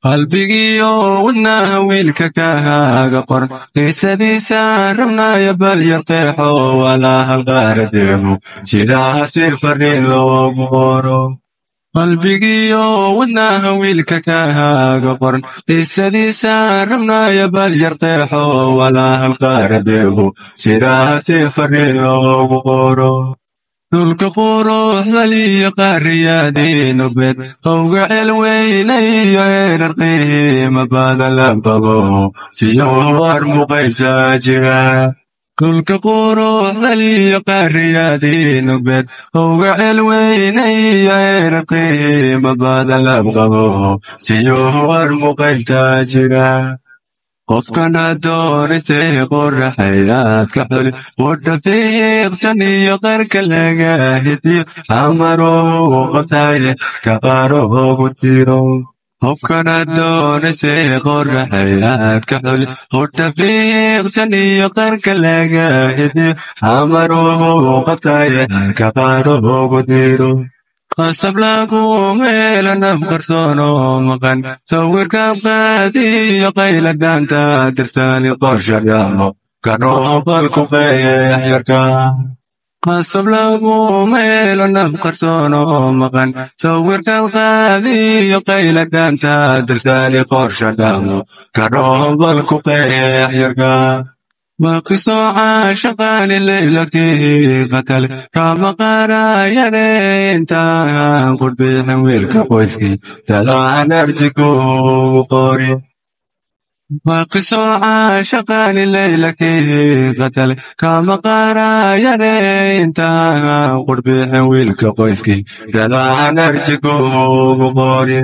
Qalbigiyo wadnaha wiilka kaaga qoran, qiisadiisa rabnaya bal yar qeexo, walaa halqaaradeenu sidaasi fariin loogu qoro. Qalbigiyo wadnaha wiilka kaaga qoran, qiisadiisa rabnaya bal yar qeexo, walaa halqaaradeenu sidaasi fariin loogu qoro. Dhulka quruxdaliyo qaariyaadiinugbeed, qowga celweyne iyo heerar qiima badan la qabo siyo armuqaybsa jira. Dhulka quruxdaliyo qaariyaadiinugbeed, qowga celweyne iyo heerar qiima badan la qabo siyo armuqaybta jira. Qofkana doonaysay qoraxayaad ka xuli, qudha fiiqsan iyo qarka laga hidiyo, xamaruhu qabtaye ka qaaroogu tiro. Qofkana doonaysay qoraxayaad ka xuli, qudha fiiqsan iyo qarka laga hidiyo, xamaruhu qabtaye ka qaaroogu tiro. Qasab laguma helo naf qarsoonoo maqan, sawirkaad qaadiyo qayla dhaanta dirsaani qorshayaamo kanoo balku qeex yarka. Qasab laguma helo naf qarsoonoo maqan, sawirkaad qaadiyo qayla dhaanta dirsaani qorshayaamo kanoo balku qeex yarka. Waaqiso caashaqaani leylakii qatal kama qarayane, intaan qudbixin wiilka qoyskii talaan arjikugu qori. Waaqiso caashaqaani leylakii qatal kama qarayane, intaan qudbixin wiilka qoyskii talaan arjikugu qori.